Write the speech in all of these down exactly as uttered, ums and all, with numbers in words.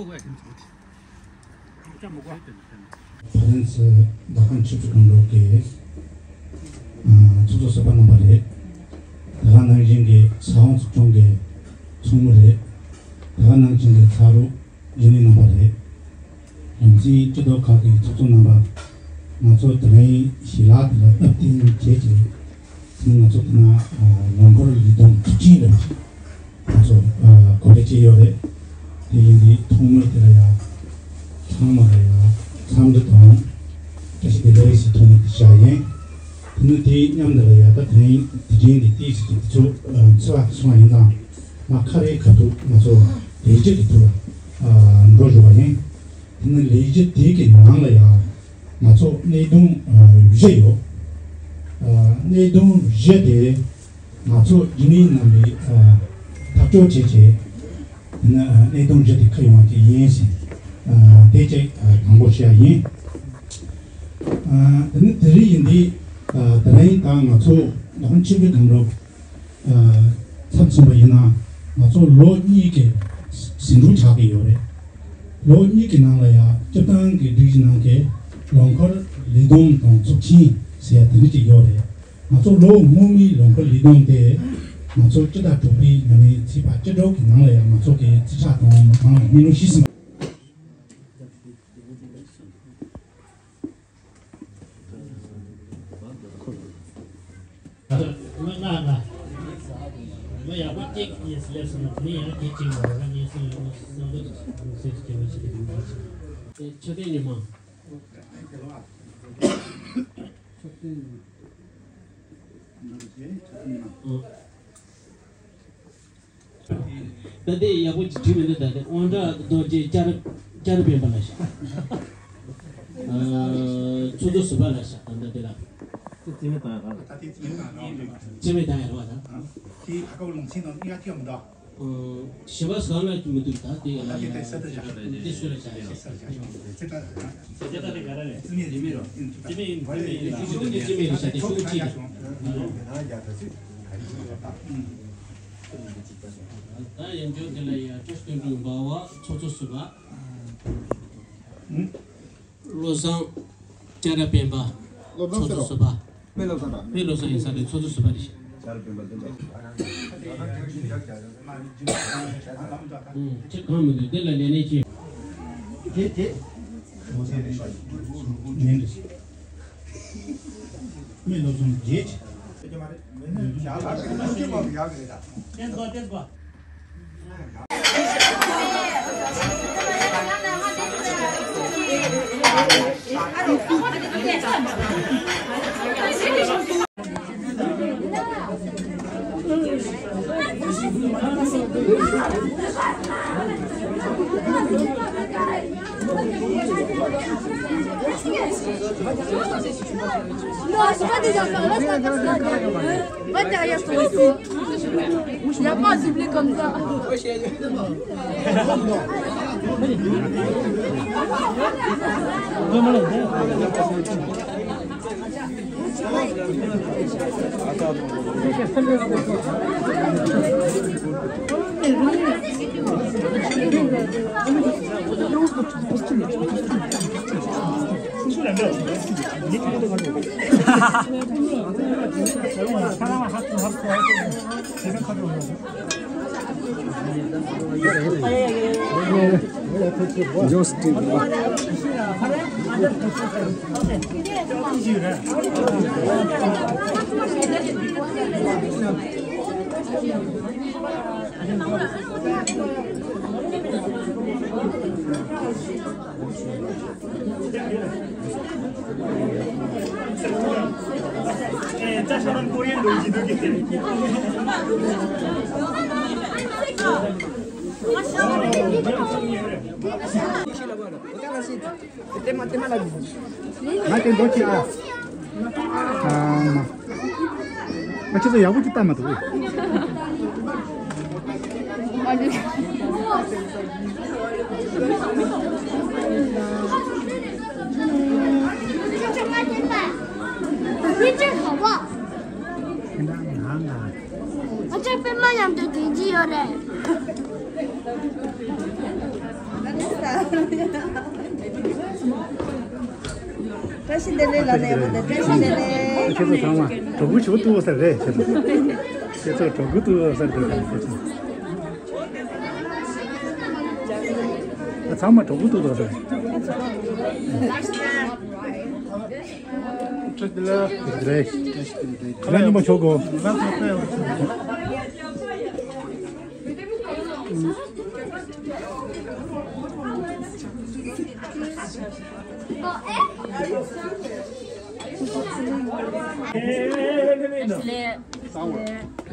ཕ་རན་སི་མདའ་ཁམས་ཆུ་བཞི་སྒང་དྲུག་གི་ཚོགས་གཙོ་ཟུར་པ་རྣམ་པ་རེད། དེ་ག་ནང་བཞིན་གྱི་ས་ཧོང་ཚོགས་ཆུང་གི་ཚོགས་མི་རེད། དེ་ག་ནང་བཞིན་གྱི་ཚ་རུ་རྒྱུན་ལས་རྣམ་པ་རེད། རང་བཙན་སྤྱི་ཚོགས་ཁག་གི་ཚོགས་གཙོ་རྣམ་པ། ང་ཚོ་དེ་རིང་ཞལ་ལག་དེ་ལ་སྟབས་བསྟུན་བྱས་ཀྱི། ང་ཚོ་དེ་ན་ལོ་འཁོར་ལས་བསྡོམས་དྲུག་ཅུ་ལ་ང་ཚོ་གོ་སྒྲིག་བྱས་ཡོད་རེད། དེ་ཡིན་དུས་ཐོག་མའི་དེ་ལ་ཡང་ཚང་མ་ལ་ཡང་འཚམས་འདྲི་དང་བཀྲ་ཤིས་བདེ་ལེགས་ཞེས་ཐོག་མ་དེ་བྱ་ཡིན། དེ་ནི་དེའི་མཉམ་དུ་ལ་ཡང་ད་དེ་རིང་དེ་རིང་འདི་ཏིས་ཀྱི་དེ་ཚོ་འཚོ་བ་སོང་བ་ཡིན་ཙང་མ་ཁ་རེ་ཁ་ཐུག་ང་ཚོ་ལས་གཞི་དེ་ཐུག་འགྲོ་བཞུགས་པ་ཡིན། དེ་ནི་ལས་གཞི་དེ་གི་ནང་ལ་ཡང་ང་ཚོ་གནད་དོན་བཞི་ཡོད། གནད་དོན་བཞི་དེ་ང་ཚོ་རྒྱུན་ལས་རྣམ་པས་ཐག་གཅོད་བྱེད་ཆེད་ནི་གནད་དོན་བཞི་དེ་ཁ་ཡོང་བ་དེ་ཡིན་ཞིང་། དེ་གཅིག་དང་པོ་བཤད་ཡིན། དེ་ནི་དེ་རིང་ཡིན་དུས་དེ་རིང་ད་ང་ཚོ་ནག་ཆུ་བཞི་སྒང་དྲུག་མཚམས་མཚོན་པ་ཡིན་ན་ང་ཚོ་ལོ་གཉིས་ཀྱི་ཟིང་འཁྲུག་ཆགས་ཀྱི་ཡོད་རེད། ལོ་གཉིས་ཀྱི་ནང་ལ་ཡང་སྤྱིར་བཏང་གི་སྒྲིག་གཞི་ནང་གི་ལོ་འཁོར་ལས་བསྡོམས་དང་ཚོགས་ཆེན་ཟེར་ཡ་དེ་འདྲ་ཅིག་ཡོད་རེད། ང་ཚོ་ལོ་སྔོན་མའི་ལོ་འཁོར་ལས་བསྡོམས་དེ་ང་ཚོ་སྤྱི་ཟླ་དྲུག་པའི་ཉི་མའི་ཚེས་པ་བཅུ་དྲུག་གི་ནང་ལ་ཡང་ང་ཚོ་གི་རྩིས་ཁྲ་དང་མི་མང་ལ་སྙན་སྒྲོན་ཞུས་ཟིན་པ། ང་ང་ང་ཡག་པོ་གཅིག་གཉིས་སླེབས་སོང་ན་དེ་ནས་ཡང་གཅིག་གཅིག་མ་རེད་ང་གཉིས་སུ་ཡོང་ན་བསམ་བློ་གཟིགས་སུ་སྐྱེ་བ་ཞིག་ཡིན་པ་ཆེ། ཆོས་ལྡན་ཉི་མ། ཆོས་ལྡན་ཉི་མ། ད་ལྟའི་ཡག་པོ་ཅིག་བྲིས་མི་འདུག་ད་ལྟའི་དབང་དྲག་རྡོ་རྗེ་བསྐྱར་བསྐྱར་སྤེལ་པ་ལ་བཞག་ཚོགས་གཙོ་ཟུར་པ་ལ་བཞག་ད་ལྟ་དེ་ལ། རྩིས་མེད་བཏང་ཡ་རེད་བ་ད། ཞིབ་པ་ཟ་ལ་མི་འདུག་ད་དེ་ལ་ཡ། དེ་སུ་ལ་བཞག་ཡ། རྩིས་མེད་རེད་ཤག་དེ་ཤོག་གུ་གཅིག་རེད། ད་ཡིན་རྒྱུ་དེ་ལ་ཡ་བཀྲ་ཤིས་དོན་གྲུབ་འབའ་བ་ཚོགས་གཙོ་ཟུར་པ། བློ་བཟང་བྱ་ར་སྤེན་པ། བློ་བཟང་ཚོགས་གཙོ་ཟུར་པ། དཔེ་བློ་བཟང་ར། དཔེ་བློ་བཟང་ཡིན་ས་རེད། ཚོགས་གཙོ་ཟུར་པ་རེད། བྱ་ར་སྤེན་པ་འདི་འདྲ། ཁྱེད་གང་མི་འདུག་འདི་ལ་ལས་གནས་ཅི། དེ་དེ། ནན་རེད། མི་ལོ་ཚོང་རྗེས། བསྟན་པ་བསྟན་པ། Non, c'est pas des affaires. Reste à ta place. Va derrière toi aussi. Il n'y a pas à cibler comme ça. ང་དེ་འདོད་ཀྱི་ཨ། ཨ་མ། ང་ཁྱེད་ཚོ་ཡག་པོ་ཅིག་ལྟ་མ་ཐུབ། ཁྱེད་རང་ང་ང་། ང་ཚོ་པད་མ་མཉམ་དུ་བསྡད་ཀྱི་ཡོད་རེད། བཀྲ་ཤིས་བདེ་ལེགས་ལ་ནས་མོ་དང་བཀྲ་ཤིས་བདེ་ལེགས། ཁྱེད་ཚོ་ཚང་མ་གྲོགས་པོ་ཆེ་བོ་ཏུ་བ་ས་རེད། ཁྱེད་ཚོ་ཁྱེད་ཚོ་གྲོགས་པོ་ཏུ་བ་ས་རེད། ཁྱེད་ཚོ་ཚང་མ་གྲོགས་པོ་ཏུ་བ་ས་རེད། བཀྲ་ཤིས་བདེ་ལེགས། བཀྲ་ཤིས་བདེ་ལེགས། ཁ་ལག་མཉམ་པོ་མཆོད་གོ།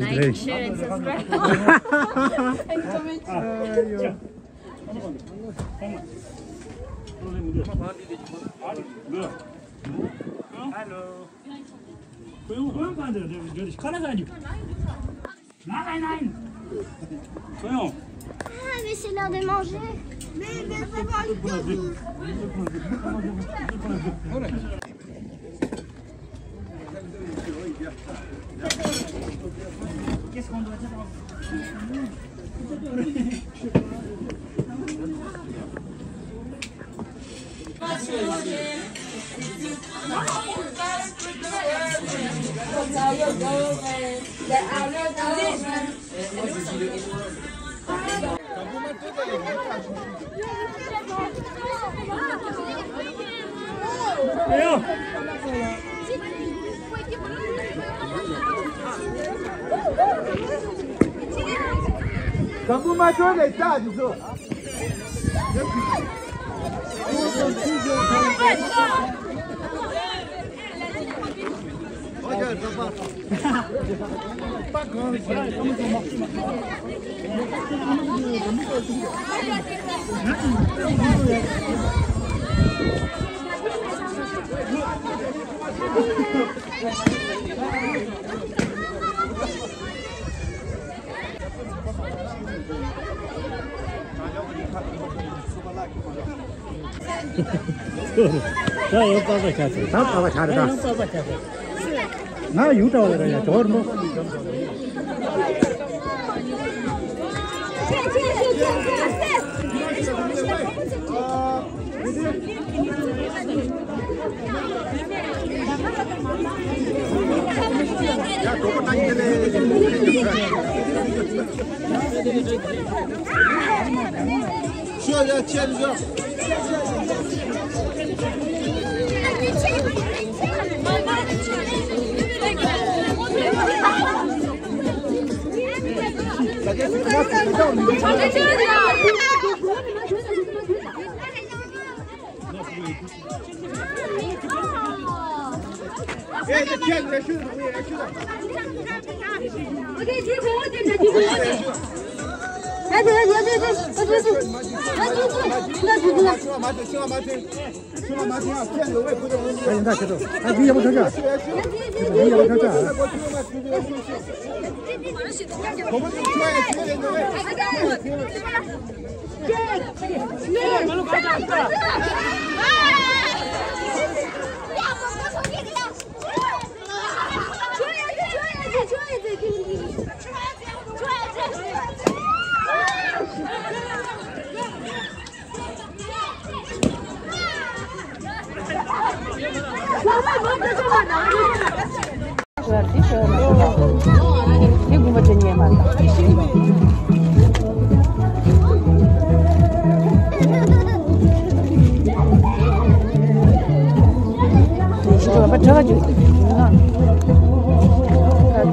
Like, share and subscribe. Hello. Nine, nine, nine. Soyons. Ah, mais c'est l'heure de manger. Mais, mais ça va, le cœur. Qu'est-ce qu'on doit dire ? ད་ཡང་པགས་པ་ཆགས་སོང་། ད་པགས་པ་ཆགས་རེད། ད་ཡང་པགས་པ་ཆགས་སོང་། ང་ཡུག་འདྲ་བ་རེད་ཡ། ཇོ་བོ་རིན་པོ།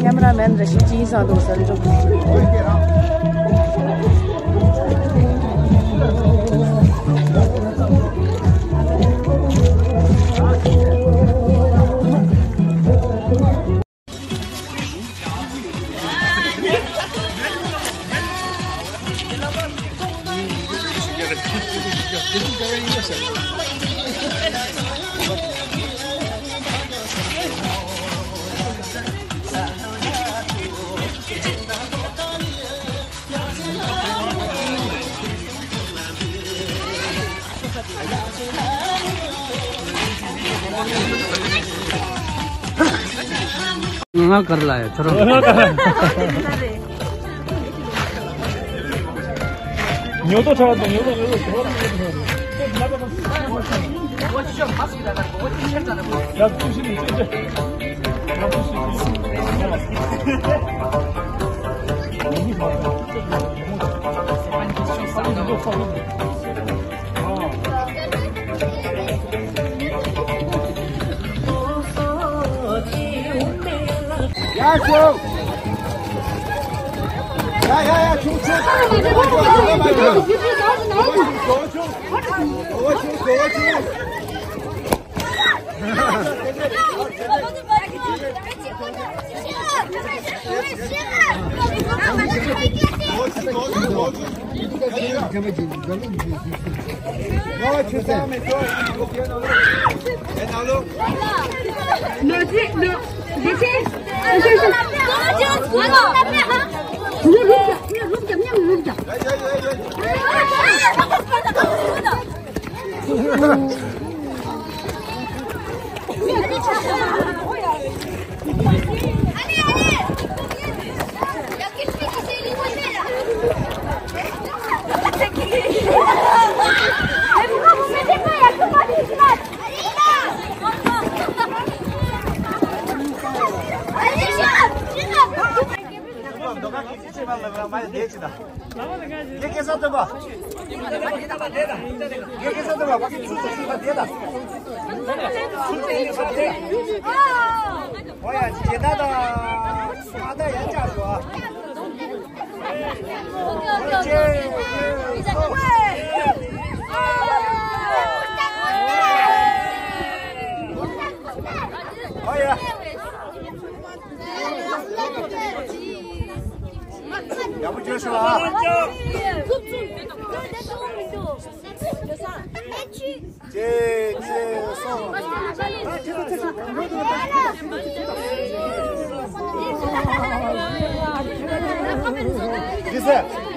ཁེ་མ་ར་མེན་ར་ཤི་ཅི་སང་དུ་སར་འཇོག་ང་གར་ལ་ཡ་ཁྱོད་རང་། ཉོ་ཐོ་ཁྲ་བ་དང་ཉོ་ཐོ་ཉོ་ཐོ་ཁྲ་བ་དང་ཉོ་ཐོ་ཁྲ་བ་དང་། ཡ་ཀུ་ཤི་ནི་ཀུ་ཤི། ཡ་ཤོག་ཡ་ཡ་ཡ་ཆུང་ཆུང་། ཡག་པོ་བྱོས་ཤོག་ཨ། གཅིག་གཉིས་གསུམ། ཇི་སྲིད།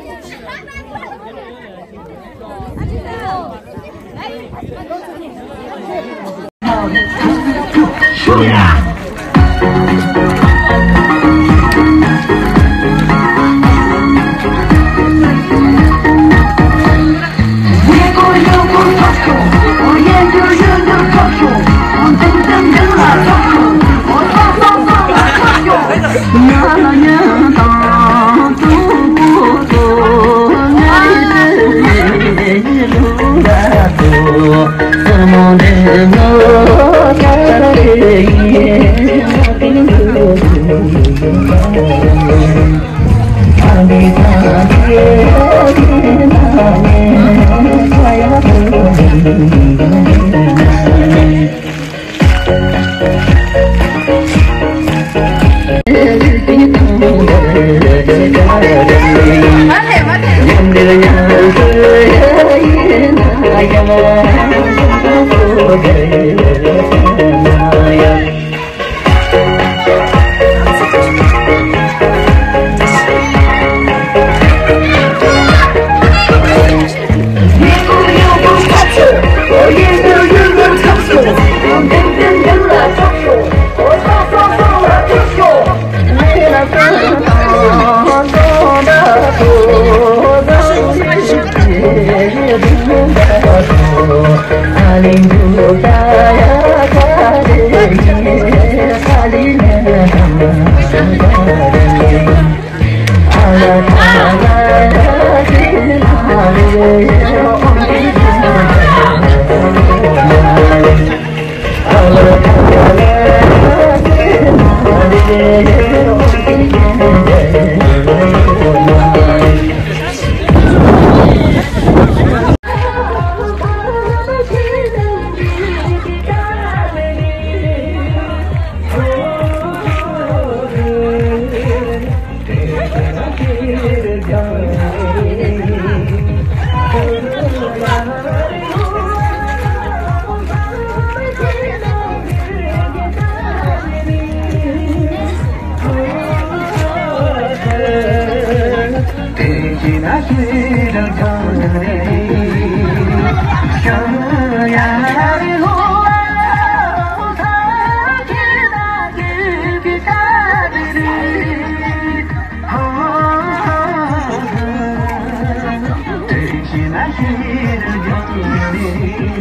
ད་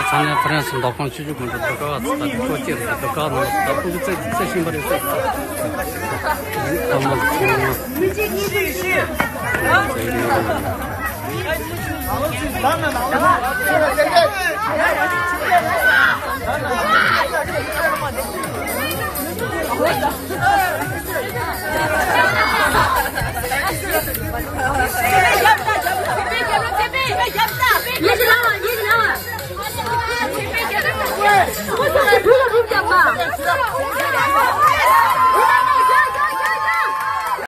ཚང་མས་ཧྥ་རན་སི་མདོ་ཁམས་ཆུ་བཞི་སྒང་དྲུག་ཟློས་གར་བ་ཚོ་ད་ལྟ་ཁོ་ཅི་རེད། ཟློས་གར་ནང་ད་ཕྲུ་གུ་རྩེད་རྩེད་བཞིན་པ་རེད་ཟེར། ད་མ་ཚང་མ།